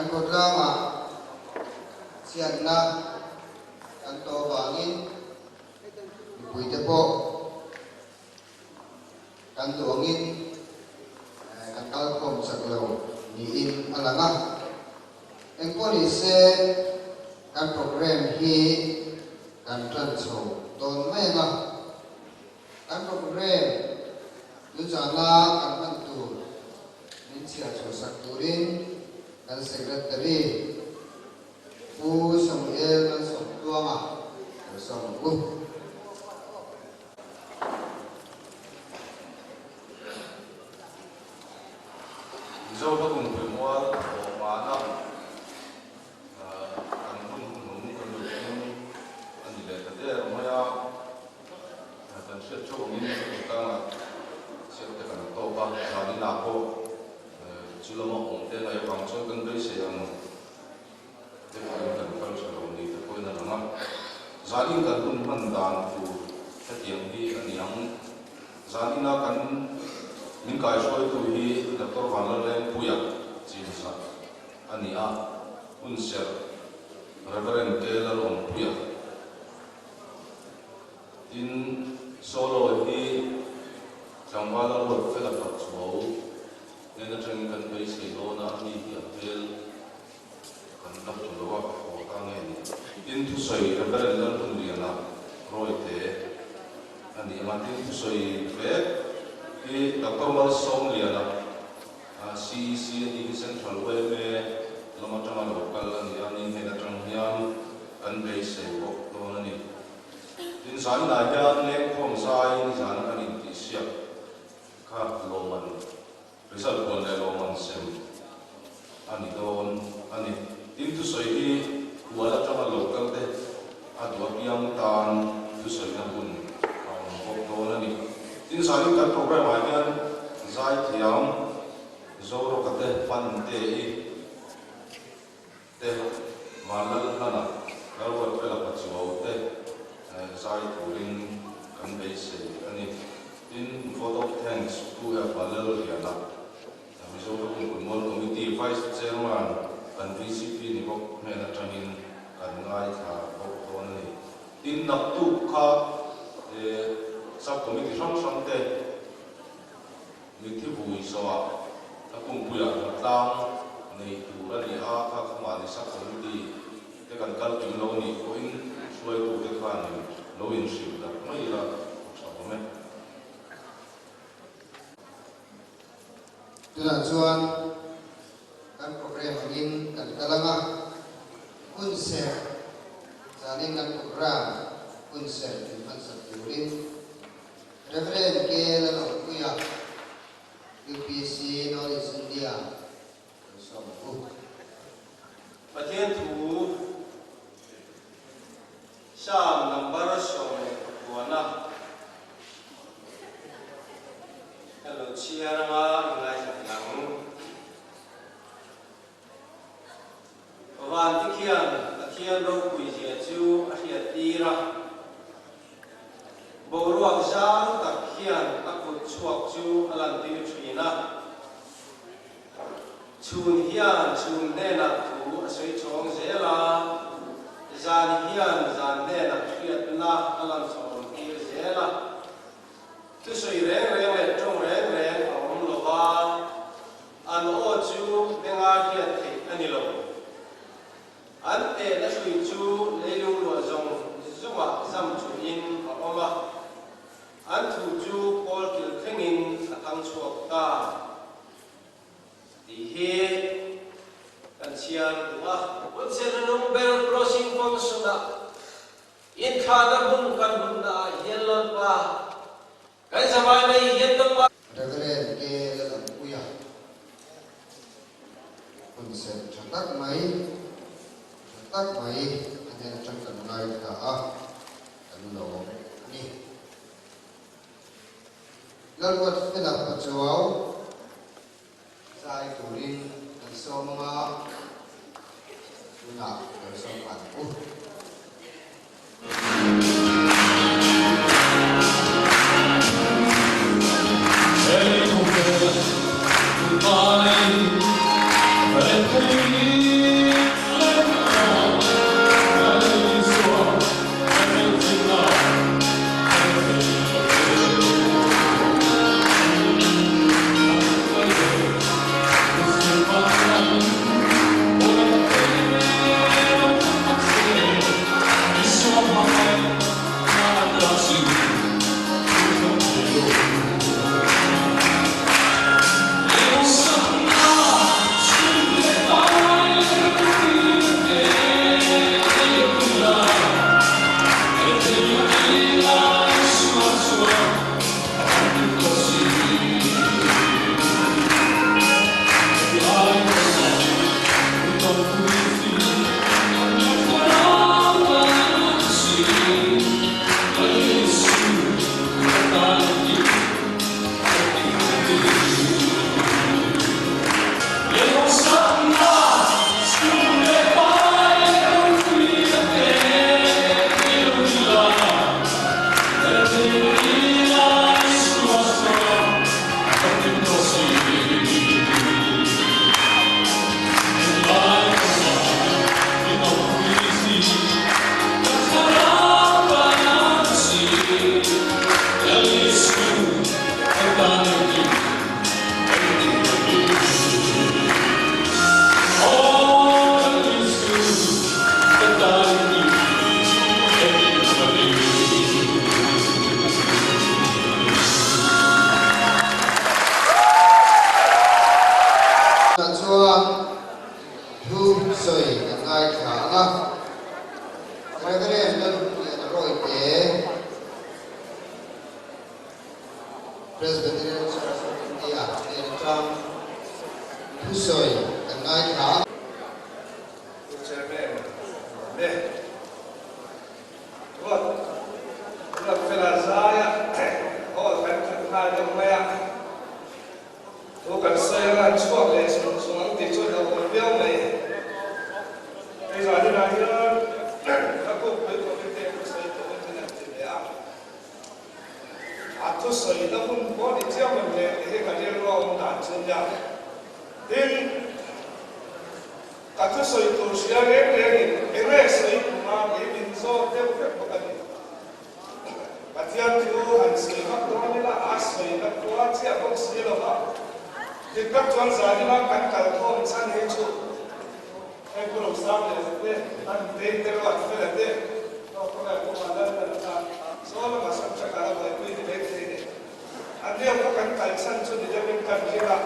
Kan khawtlangah chhiatna kan tawh avangin mipuite pawh kan duh angin kan kalkhawm chak lo niin a lang a. Engpawh ni se kan programme hi kan tan chho dawn mai ang a. Kan programme tunzana kan hman tur min chhiar chhuahsak turin kan Secretary Pu Samuel Malsawmtluanga lo sawm ang u. Mizo hla kumpui mual awmana kan hun hnung kan lo thleng a ni leh ta der mai a, kan hriat theuh angin khawtlangah chhiat te kan tawk a, zaninah pawh chu lama awm te ngaih avang chuan kan beisei ang te pawhin kan kal tha lo ni te pawhin a lang a. Zanin kan hun hman dan tur hetiang hi a ni ang. Zanina kan min kaihruaitu hi Doctor Vanlalrengpuia Chinsa a ni a, hunserh Reverend K Lalawmpuia. Tin, solo hi tlangval a ruat fel a fak chho nen atangin kan beisei dawn a, ani hi a hmel Kan la hmu lo a, haw ta nge ni? Tin thusawi Reverend Lalhunliana Rawite a ni ang a, tin thusawi vek hi Doctor Malsawmliana CEC a ni hi Central yma lam atanga lo kal a ni a, ni hnen atang hian kan beisei bawk dawn a ni. Tin zaninah hian lengkhawm zai nizana kan intihsiak kha lawmman Result puan leh lawmman sem a ni dawn a ni. Tin, thusawi hi hual atanga lo kal te a duh apiang tan thusawina hun a awm bawk dawn a ni. Tin, zanin kan programme ah hian zaithiam Zorawka te, Pante i te, Vanlalhlana, Lalruatfela Pachuau te zai turin kan beisei a ni. Tin, Vote of Thanks Pu F. Vanlalriana, Mizoram Kumkulmual Committee Vice Chairman kan vcp ni bawk hnen atangin kan ngaithla bawk dawn a ni. Tin, naktuk kha Sub-Committee hrang hrang te Mitthi vui zawhah a kumpuiah hnatlang nei tur a ni a, kha kha mahni sub committee te kan kal kim lo nih pawhin hruaitute khanin lo inhrilh darh mai ila a tha awm e. Tunah chuan kan programme angin kan kal ang a, hun serh zanin kan programme hun serh min hmansak turin Rev. K. Lalawmpuia, UPC North East India, kan sawm ang u. Pathian thu Psalm number 19 ka lo chhiar anga i ngaithla thei ang. Van te khian Pathian ropui zia chu a hriat tir a. Boruak zau tak hian a kut chhuak chu a lantir thin a. Chhun hian chhun hnenah thu a sawi chhawng zel a, zan hian zan hnenah hriatna a lan chhawm tir zel a. Thusawi reng reng leh tawng reng reng a awm lo va, an aw chu benga hriat theih a ni lo. An tehna hrui chu leilung luah zawng zawngah zam chuhin a awm a, an thu chu kawl kil thlengin a thang chhuak ta tih hi kan chhiar duh a. Hunserh nung ber closing function-ah inthlahna hmun kan hunnaah hian Lalpa kan zavai mai hian nangmah. Reverend K. Lalawmpuia hun serh tha tak mai, tha tak mai a hnen atang kan ngaithla a, kan lawm a ni. Lalruatfela Pachuau zai turin kan sawm ang a, tunah kan sawm nghal ang u. chungchang thusawi kan ngaithla a. Pu Chairman, le Ruat Ruat fela zaia hall kan khat nghal deuh mai a, thu kan sawi anga an chhuak leh sung sung ang tih chu a hlauhawm viau mai. Hei zan inah hian ka kukpui committee thu sawi turin min han ti ve a. A thusawi na hun pawh ni chiang em le tih hi ka rilru a awm dan chu nia. Tin, ka thusawi tur hria reng rengin enge sawi kuma kei min zawt deuh vek bawk a ni. Pathian thu han sawi vak dawn ila a sawi na khua chiah bawk si lo va, dik tak chuan zan ila kan kalkhawm chhan hi chu Hei Pu Rosang leh te, an tei te ruat fela te, Hlawkawlai Pu Malan te laka Saw lama subject ah la buaipui ni mai thei ni. An lio kha kan kal chhan chu ni deuhin kan ring a,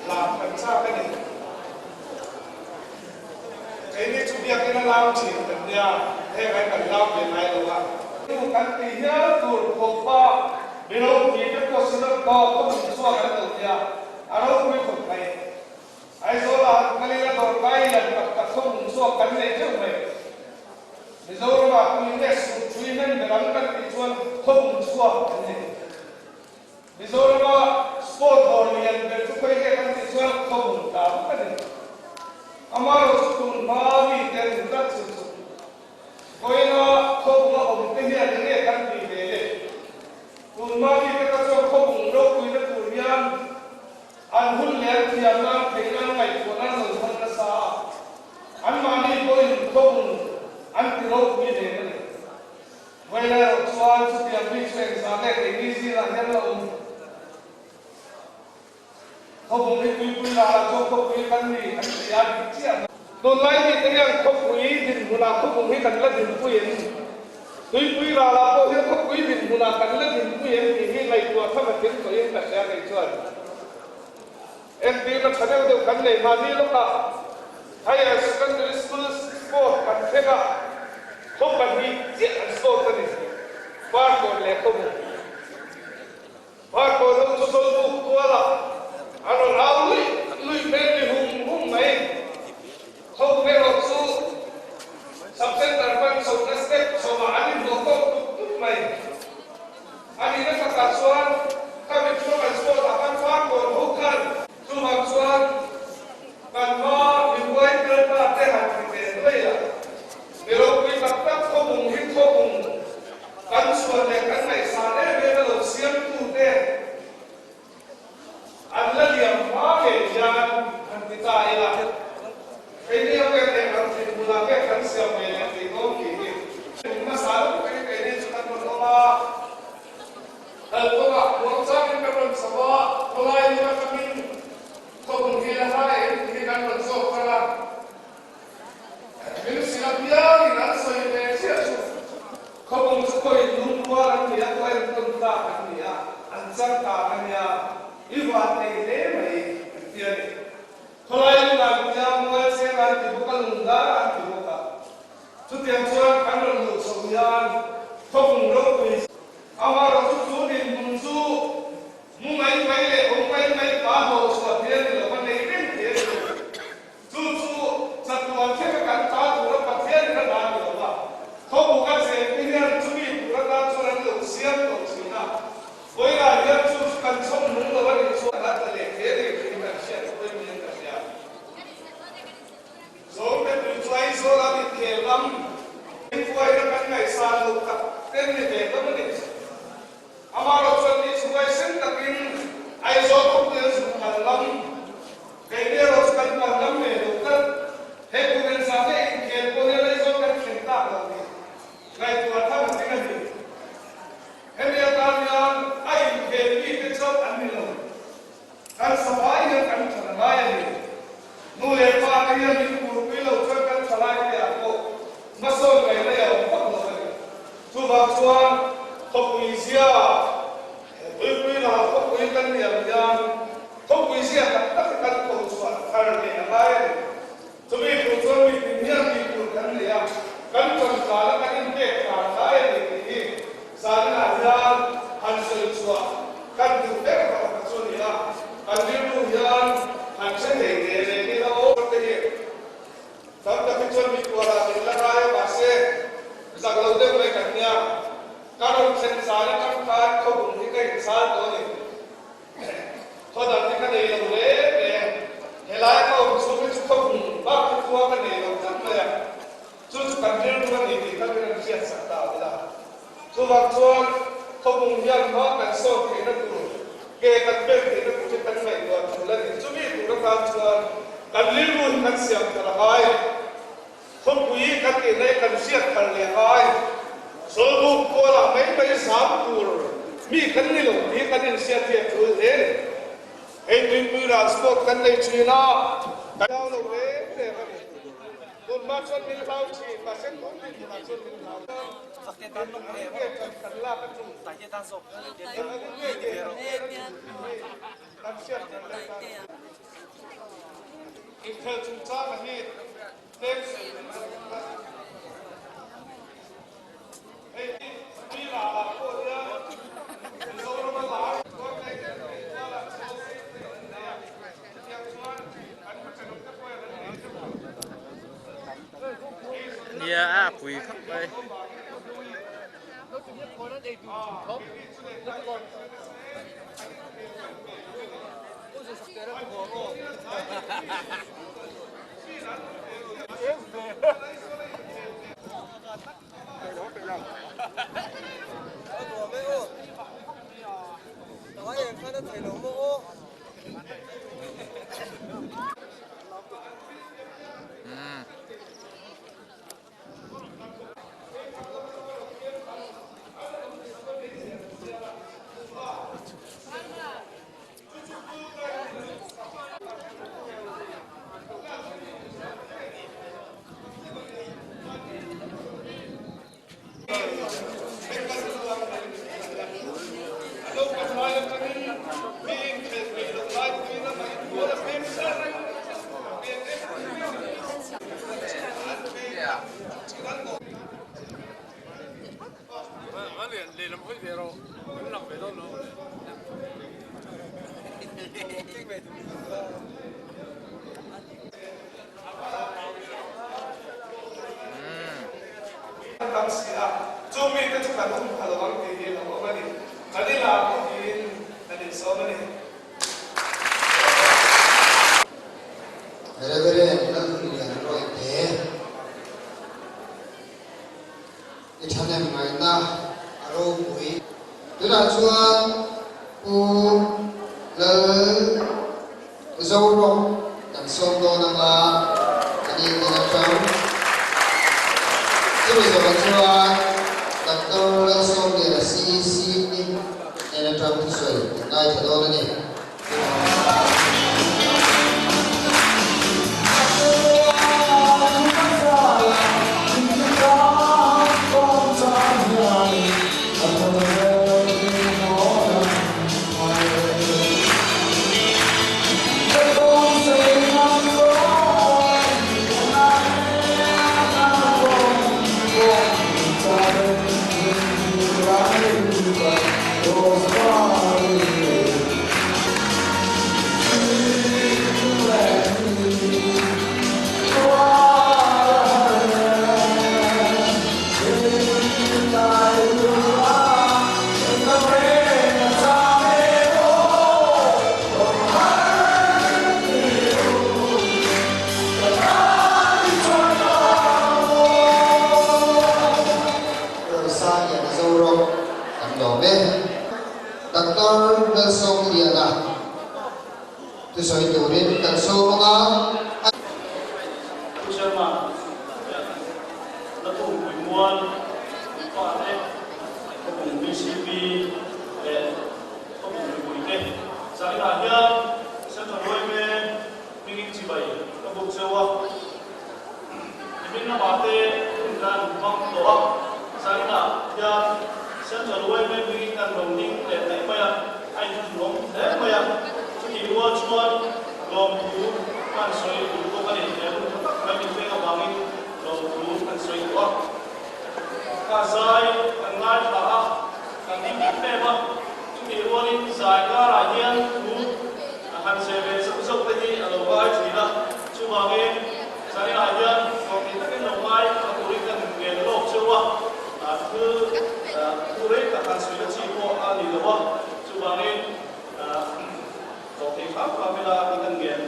lam kan chak a ni. Keini chu biakin a lam thin kan nia, heng ai kan lam ve ngai lo a. Chu kan ti hial tur khawpa mi ropui te pawh sinawt tawp ka hmu chhuak an lo tia, a ropui khawp mai. Aizawla han kal ila dawrkai lian tak tak khawmung chhuak kan nei theuh mai. Mizoramah tui nge suh thui hman ber ang kan tih chuan khawmung chhuak kan nei. Mizorama sport dawr lian ber chu khawi nge kan tih chuan khawmung ta bawk a ni. Amaherawh chu tun hma mi te an in tlat chu chu kawina khawmung a awm te hian enge kan tih ve le? Tun hma mi te kha chuan khawmung ropuina tur hian An hun leh an thiam nan theih nan ngaihtuah nan lo hman nasa a, anmahni pawhin khawhun an ti ropui ve a ni. Vawiin erawh chuan chutiang mi chu engzah nge keini zingah hian la awm? Khawbung hi tuipui rah chuan khawpui kan ni an ti a dik chiah mai. Tunlai mite hian khawpui dinhmunah khawbung hi kan la dinpui em? Tuipui ralah pawh hian khawpui dinhmunah kan la dinpui em tih hi ngaihtuah tham a tling tawhin ka hria kei chuan. Entirna tha deuh deuh kan nei mahni lawkah Higher Secondary School sport kan thleng a, khaw pahnih chiah an sport a ni, Farkawn leh Khawbung. Farkawn ho chu Zawlbuk tualah an rawn au luih luih hmel ni hum hum mai. Khawbung erawh chu Sub-Centre pan chhohna step chhoah an inhlawh tawk tup tup mai. A nihna takah chuan ka mitthua kan sport ah khan Farkawn ho khan chuvang chuan kan hma mihuai kal ta te han ti ve nuai a. Mi ropui tak tak khawbung hi khawbung kan chhuan leh kan ngaihsan em em a lo siamtute An la liam hma ngei hian han ti ta ila, keini ho hian eng ang thin hmunah nge kan siam ve leh tih dawn tih hi tum hmasa lutuk in keini chu kan rawn awm a, kalkawngah muang changin kan rawn chho a, khawlai lung atangin khawbung hi la hla em tih hi kan rawn zawk tan a, min hrilh apiangin an sawi ve chiah chu. Khawbung chu khawiin lungrual an ni a, khaw enkawn tlak an ni a, an changkang a nia, i van nei hle mai an ti a ni. Khawlai lung an ti a, mual cheng an ti bawk a, lungdar an ti bawk a. Chutiang chuan kan rawn luh chhoh hian khawbung ropui amaherawhchu chu dinhmun chu mu mai mai leh awm mai mai pa hlawh chhuah thei a ni lo va, nei reng thei a ni lo. Chu chu chatuan thlenga kan ta tura Pathian in a dah ni lo va, khawbuk a chengte hian chumi tur atan chuan an lo siam tawh thin a, vawilah hian chu chu kan chhawm nung lo a nih chuan a tla leh hle ni tih kan hriat pawimawhin ka hria. Zawngte tui chu Aizawl a inkhel lam, infuaina kan ngaihsan loh tak. hre thei te leh ni la aw te hi tam tak hi chuan mi tuarah min la ngai a mahse zak lo deuh mai kan nia. Ka rawn thlen zan atang khan khawbung hi ka inchal tawh a ni. Khaw dang hi ka nei lo reng reng. Helai ka awm chhung hi chu khawbung bak hi khua ka nei lo tlat mai a. Chu chu kan rilru a ni tih kha min rawn hriat sak ta ila. Chuvang chuan khawbung hian hma kan sawn theihna tur, ke kan pen theihna tur hi kan ngaihtuah tul a ni. Chumi tur atan chuan kan rilru hi kan siam thar a ngai. Khawpui kan tih lai kan hriat thar leh ngai. Zawlbuk kualah mai mai zam tur mi kan ni lo tih kan inhriat hi a tul hle ni. Hei tuipui ral sport kan nei thin a, kan hlau lo reng reng a ni. Tun hma chuan min hlau thin, mahse tun tih hunah chuan min hlau lo. Eng ang nge kan kan lak a tul? Eng ang nge ke kan pen a tul tih hi kan hriat thar leh ta. Inkhel chungchanga hi tlem sawi kan la tum a. Hei hi mi ralah pawh hian Mizorama lar chuan hei kan tih kualah chaw sei te an nei a, chutiang chuan an hmachhawn te pawh hian an nei teuh ang. Nia a pui khawp mai. Tam si a, chu mite chu kan um pha lo ang tih hi a awm a ni. Kan i lar pawhin kan insawm a ni. Reverend Lalhunlian Rawite, I thahnem ngaihna a ropui. Tunah chuan Pu Lal Zorawk kan sawm dawn anga a ni tin atang. Chumi zawhah chuan Doctor Lalsawmliana CEC hnen atang thusawi kan ngaithla dawn a ni. Rosangian Zorawk kan lawm e. Doctor Lalsawmliana thusawi turin kan sawm ang a. Pu Chairman, la tumpui mual pate, khawpung VCP leh khawpung mipuite zaninah hian Central Yma hmingin chibai ka buk cheu a. Nimin lamah te hun kan hmang tawh a, zaninah hian Central Yma hmingin kan lo ding leh daih mai a, a inthunawm hle mai a. Chutih rual chuan lawmthu kan sawi duh bawk a ni. He hun tha tak mai min pek avangin lawmthu kan sawi duh a. Ka zai kan ngaithla a, kan ding em em a. Chutih rualin zai karah hian thu a han zeh ve zauh zauh te hi a lo va.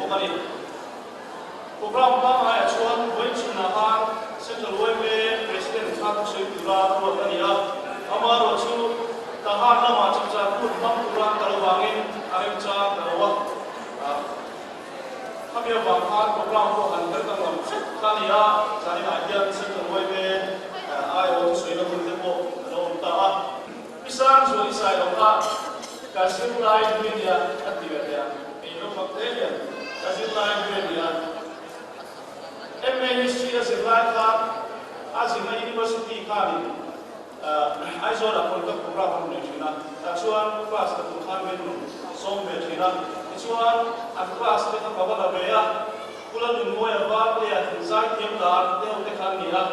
bawk a ni. Programme pangaiah chuan vawiin chhunah khan Central yma President kha thusawi tura ruat a ni a, amaherawh chu Tahan lamah chapchar kut hmang tura an kal avangin a remchang ta lo a. Khami avang khan programme pawh han her danglam hret kha a ni a, zaninah hian Central yma aiawh thusawina hun te pawh a lo awm ta a. Pi Sangzuali Sailo kha ka zirlai hlui a nia a ti ve thei a, kei naupang te hian ka zirlai hlui a nia. MA History a zirlai khan a zirna University khanin Aizawlah Kolkata programme a rawn nei thin a, tah chuan class ka tum khan min rawn sawm ve thin a, tichuan an class te kha ka va la ve a, Kula Nunmawia Vartea inzaithiam lar te ho te kha an ni a,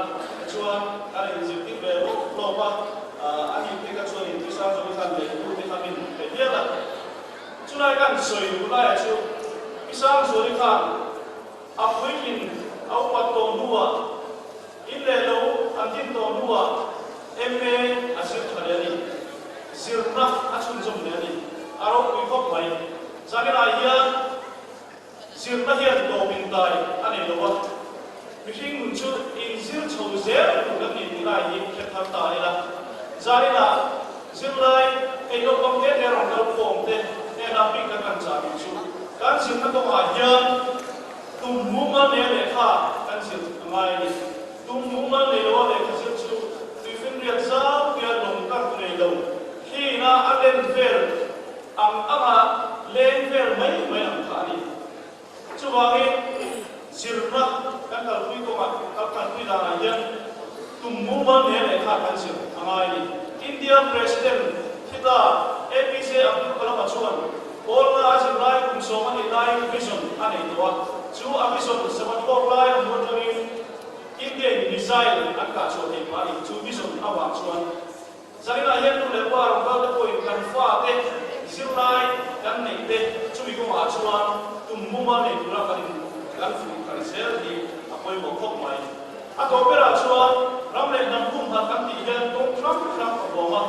tichuan kan inzirtir ve lawp lawp a, a ni te kha chuan in Tristan Zoe khan lehkhabu te kha min pe hial a. Chulai kan sawi duh laia chu Pisang Zuali khan a puitlin a upat tawh hnuah in leh lo an din tawh hnuah MA a zir tha leh a ni. Zirna a chhunzawm leh a ni. A ropui khawp mai. Zaninah hian Zirna hian tawp intai a nei lo a, mihring nun chu inzir chho zel tur kan ni tih lai hi hre thar ta ila. Zaninah zirlai ei naupang te te rawn kal khawm te hnena bik kan kan chah duh chu kan zirna kawngah hian tum mumal nei a lehkha kan zir a ngai a ni. Tum mumal nei loa lehkha zir chu tuifinriat zau pia lawng tak nei lo hina a len vel Ang anga leng vel mai mai ang kha a ni. Chuvangin zirna kan kalpui kawngah kal kalpui danah hian tum mumal nen lehkha kan zir a ngai a ni. India President Thita APJ Abdul Kalam-a chuan Kawlna a zir lai kum sawm a nih laiin vision a nei tawh a, chu a vision samathlawk lai a hmu atangin India-in missile an kah chhuah thei phah a ni. Chu vision avang chuan Zaninah hian nu leh pa rawn kal te pawhin kan fate zirlai kan neih te chumi kawngah chuan tum muma nei tura kan in kan fuih thar zel hi a pawimawh khawp mai. A tawp berah chuan ram leh hnam humhalh kan tih hian kawng hrang hrang a huam a,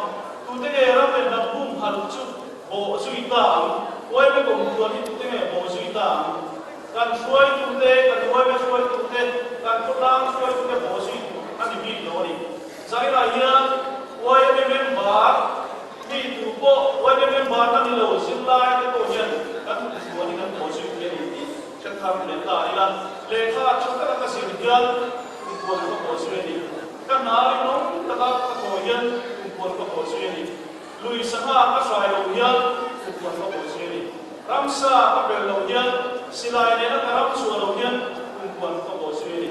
tute nge ram leh hnam humhalh chu bawh zui ta ang? Uaime kawmkhuan hi tute nge bawh zui ta ang? Kan hruaitute, kan uaime hruaitute, kan khawtlang hruaitute bawh zui tur a ni bik lo a ni. Zainah hian yma member mi tu pawh yma member na ni lo zirlai te pawh hian kan hmuh in an haw zui thei a ni tih hre thar leh ta ila. Lehkha tha taka ka zir hian kumpuan ka haw zui a ni. Ka hna rinawm taka ka thaw hian kumpuan ka haw zui a ni. Lui sangha ka hrai lo hian kumpuan ka haw zui a ni. Ramsa ka bel lo hian silai nena ka ram chhuah lo hian kumpuan ka haw zui a ni.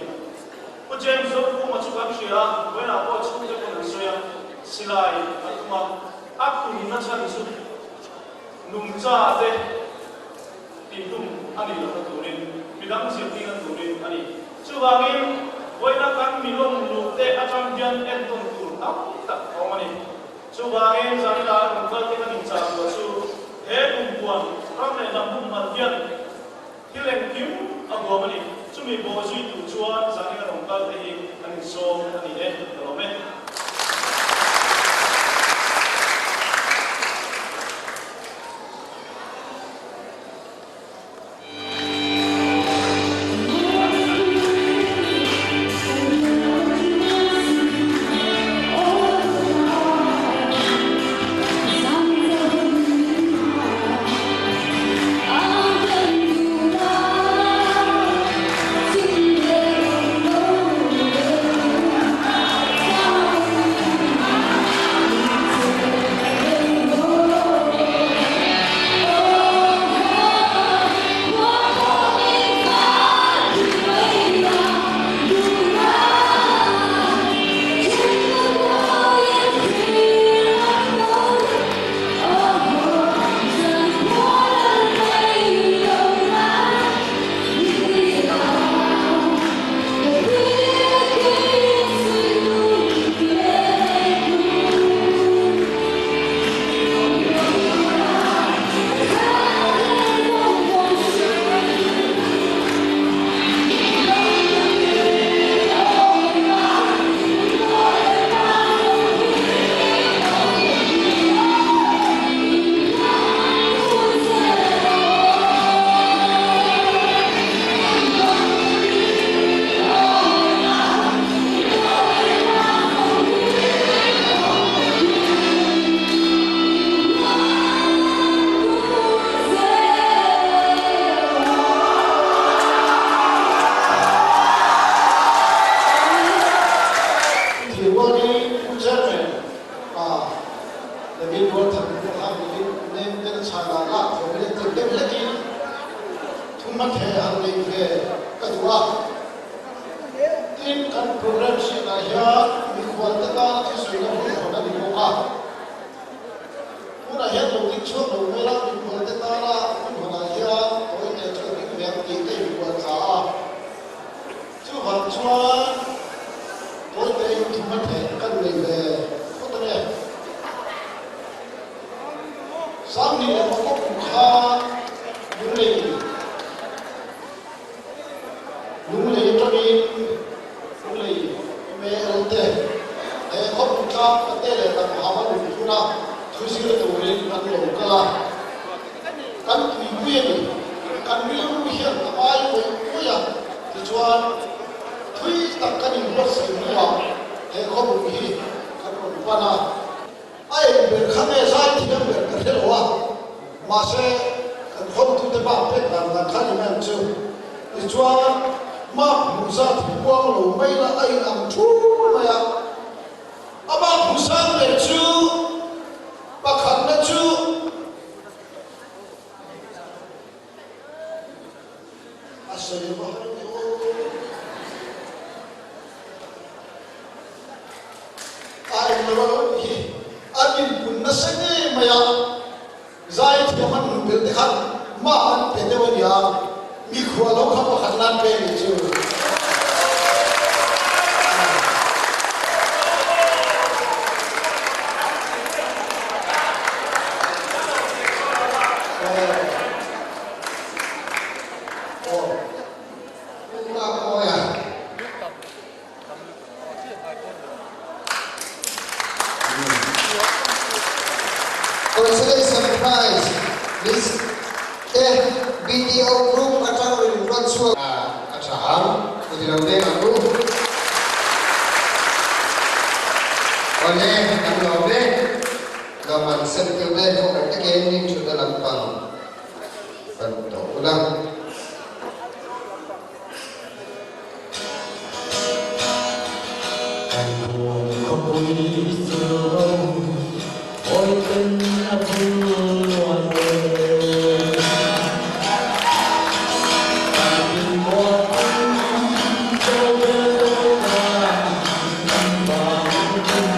Pu James Zokhuma chu kan hria a, vawiinah pawh chhungte pawn an sawi a, silai a tum a, a tumna chhan chu nungcha te tihhlum a nih lohna turin, midang zirtirna turin a ni. Chuvangin, vawiina kan milawm luh te atang hian entawn tur tam tak a awm a ni. Chuvangin, zanina rawn kal te kan inchah duh chu he kumpuan ram leh hnam humhalh hian, Thil engkim a huam a ni. Chumi bawh zui tur chuan zanin a rawn kal te hi kan insawm a ni e, ka lawm e. hmatheh han neih ve ka duh a. Tin, kan programme sheet-ah hian mikhualte tana thusawina hun hawn a ni bawk a. Tunah hian lo ding chhuak lo mai la, mikhualte tana hun hawnah hian tawite chu a ding ve ang tih ka inbuatsa a. Chuvang chuan tawite in thu hmatheh kan nei ve phawt ange. Sanghnih leh pakua kum khan Lunglei Lunglei atangin Lunglei MAL te he khawpui tlang pate leh Damhama lungphuna thu zir turin an lo kal a. Kan tuipui a ni. Kan rilru hian a ngai mawih mawih a, tichuan thui tak kan inbuatsaih hnuah he khawpui hi kan rawn pan a. A eng ber kha nge zai thiam ber ka hre lo a, mahse kan hotute bak pek dan dan kha ni mai ang chu. Tichuan map hmuh zat hi puang lo mai la a in ang thu mai a. A map hmuh sang ber chu pakhatna chu A sawi va har ve aw. A eng lo a lo nih hi. An inpun nasa ngei mai a, zaithiam an hmuh belh te khan mah an pe deuh a nia, mikhua lo kha pakhat nan pe nih chu. Consolation Prize Miss te BDO Group atang rin ruat chhuak. A tha ang, u ti lo deng ang u. Awle, kan lawm e. Lawmman sem tu te kawng takin ning thutna lampang pan tawh ula. Kan buai khawpui chu ro awiten a phul luai e. Kan inbuatin chawbel dawhkan kan bang thin.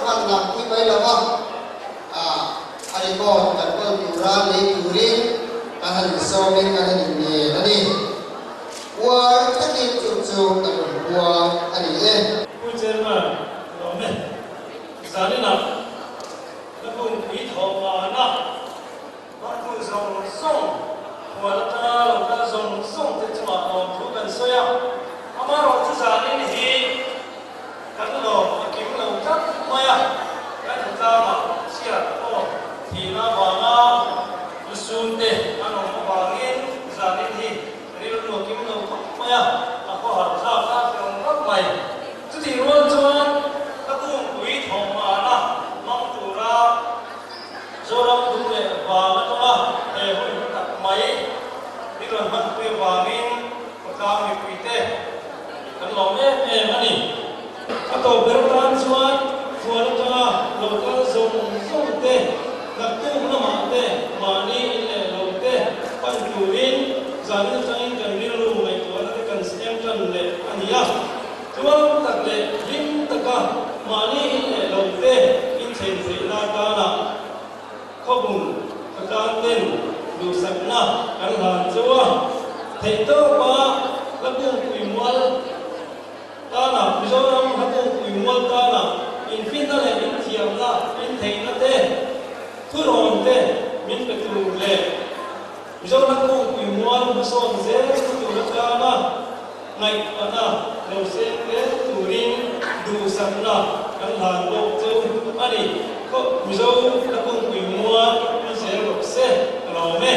khan lam pui mai lo a, a record kan kawl tura lei turin kan han insawmin kan han inngen a ni. Uar takin chu chu kan rawn puang a ni e. Pu Chairman, lawm e. Zaninah ka kungpui thawhpana hmangtu zawng zawng, khual atanga lo kal zawng zawng te chungah lawmthu kan sawi a. Amaherawhchu zanin hi kan lawm a kim lo tlat mai a, kan khawtlangah chhiat aw thihna avanga lusun te an awm avangin zanin hi rilru a kim lo khawp mai a, a khawhar thlak a hlawm ngawt mai. Chutih rual chuan ka kungpui thawhmana hmang tura Zoram duh leh vang atanga he hun hlu tak mai i rawn hmanpui avangin khawtlang mipuite kan lawm em em a ni. A tawp ber tan chuan khual atanga lo kal zawng zawng te, naktuk lamah te, mahni in leh lo te pan turin zanin atangin kan rilru ngaihtuahna te kan siam tan leh a ni a. Tluang tak leh hlim taka mahni in leh lo te inchhen theihna atana khawbung khawtlang ten duhsakna kan hlan chu a theihtawpa hla kungpui mual tana Mizoram hla kungpui mual tana infinna leh inthiamna intheihna te thurawn te min pe tur leh Mizoram kungpui mual hmasawn zel tur atana Ngaihtuahna lo seng zel turin duhsakna kan hlan bawk chu a ni. Khaw Mizo la kungpui mual a zel rawh se ka lawm e.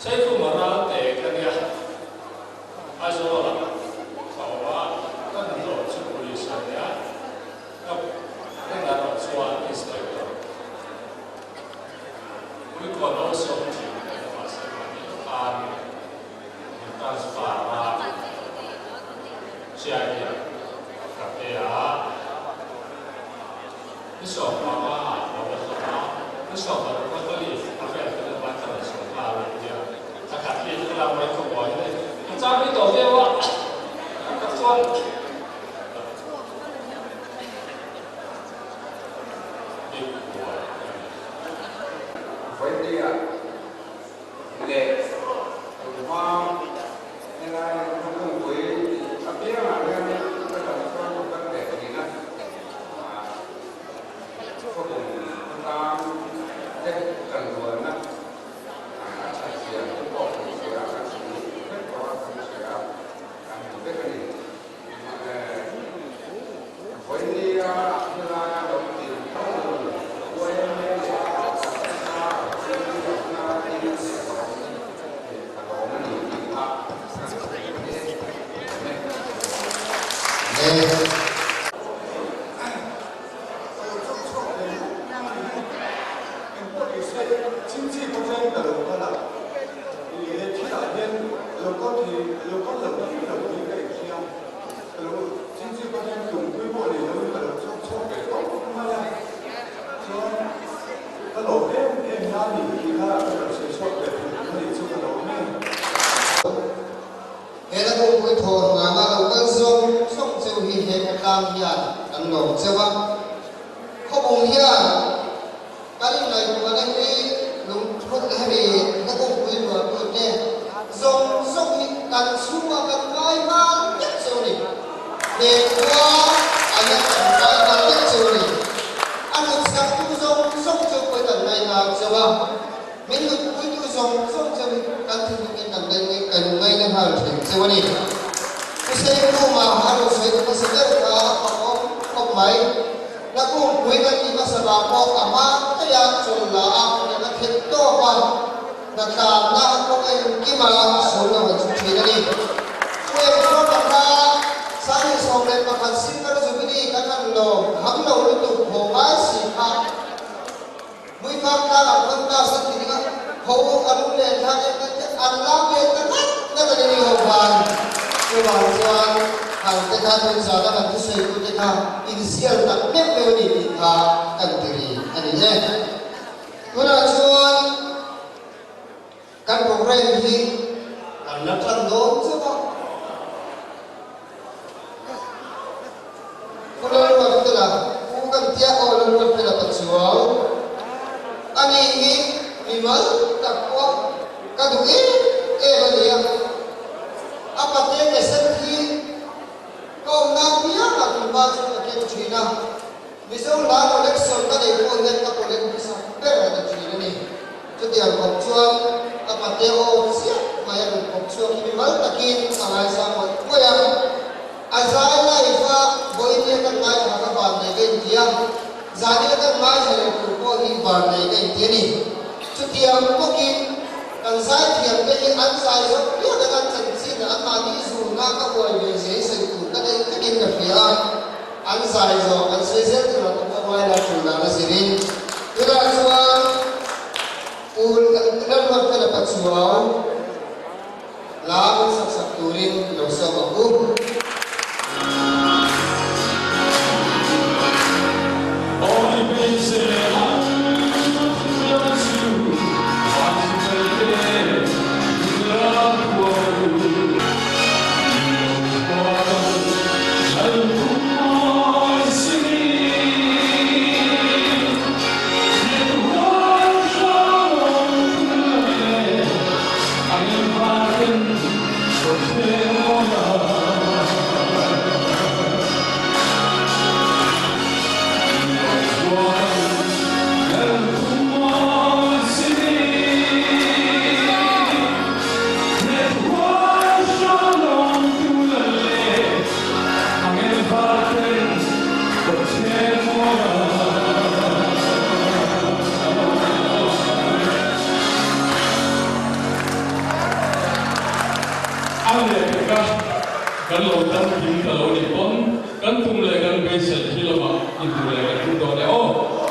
Saikhuma ral te ka nia, Aizawlah ka awm a, ka hnathawh chu police a nia, ka hnathawh erawh chuan inspector. Puikawn awlsawm thin ka ni mahse mahni khan min transfer a, CID ah ka pe a, ni 15 ah lo la hlawm a, ni 16 ka leave a vel ka la ban ka rawn sawi nghal a nia, thla khat leave ka lak mai ka buai a ni, ka chang rih tawh viau a, tam tak chuan. Vawinia leh tunhma helai khawpui apiangah hian ka dam chuan ka kal ve thin a, khawpui khawtlang te tanrualna a that zia te pawh kan hria a, kan hmu vek tawh a, kan hria a, kan hmu vek a ni. Vawinia helaia lo tin tho YMA leh Taksa Thiltihna in ka lawm a ni tih kha kan sawi e awm e. He thilah hian lo kal thei, lo kal lo thei lo hi ka inhria. Ka lo chingchip ah hian tumpui pawh nei loin ka lo chhuak chhuak ve tawp mai a. Chuan ka lawm em em na ni tih kha ka rawn sawi chhuak ve thei a nih chu ka lawm em. He la tumpui thaw hnana lo kal zawng zawng cheu hi he khawtlang hian kan lawm cheu a. Khawbung hian Kan inngaihtuahna hi lungthut hemi na kawngpui luahtute zawng zawng hi kan chhungah kan ngai nghal vek chu a ni. He khua a hian kan ngai nghal vek chu a ni. A hnutchhiaktu zawng zawng chu pawh kan ngai nghal chauh a, min nutpuitu zawng zawng chu kan thinlungin kan kan ngaina nghal thin chauh a ni. Pu Seikhuma a rawn sawi ta hmasa deuh kha a fakawm khawp mai. Na kungpui kan tih hmasa vang pawh a hma daih a chawl la a kan a khet tawp a, hna tlanna kawng a inkim a sawi lo han chhuk thin a ni. Pu Engthawm a kha 2011 Silver Jubilee kan han lawm kham lo lutuk haw ngai si kha Muifang tlang ah khan class a ti ding a, ho a lung len thlak em em te an lam ve ta ngat ngat a ni ni ho khan. Chuvang chuan han te kha tun zan a kan thusawi tu te kha insial tak meuh meuh a ni tih kha kan ti ri a ni e. Tunah chuan kan program hi kan la tan dawn chauh a. Lalruatfela pu kan tia aw Lalruatfela Pachuau a ni hi mimal tak pawh ka duh em em a nia. A pate cassette hi ka awmna piangah tunhma chu ka keng thin a, Mizo hla collection ka neih pawh hian ka collect hmasa ber a ni thin a ni. Chutiang kawp chuan a pate aw chiah mai a rawn kawp chhuak hi mimal takin a ngaisang ngawih ngawih a. A zai live a vawinia kan ngaithla kha van nei ka inti a, zania kan ngaithla leh tur pawh hi van nei ka inti a ni. Chutiang bawkin kan zai thiam te hi an zai zawk piak a kan chanchin anmahni zunna ka uai ve zia hi sawi tur ka nei vekin ka hria a. An zai zawk an sawi zel tur ang pawh ngai la tul dan a zirin. Tunah chuan U Lalruatfela Pachuau la min sak sak turin lo sawm ang u. A lehpeka kan lo tam kim ta lo nih pawn kan tum leh kan beisei hi lamah inhmu leh kan tum dawn e aw.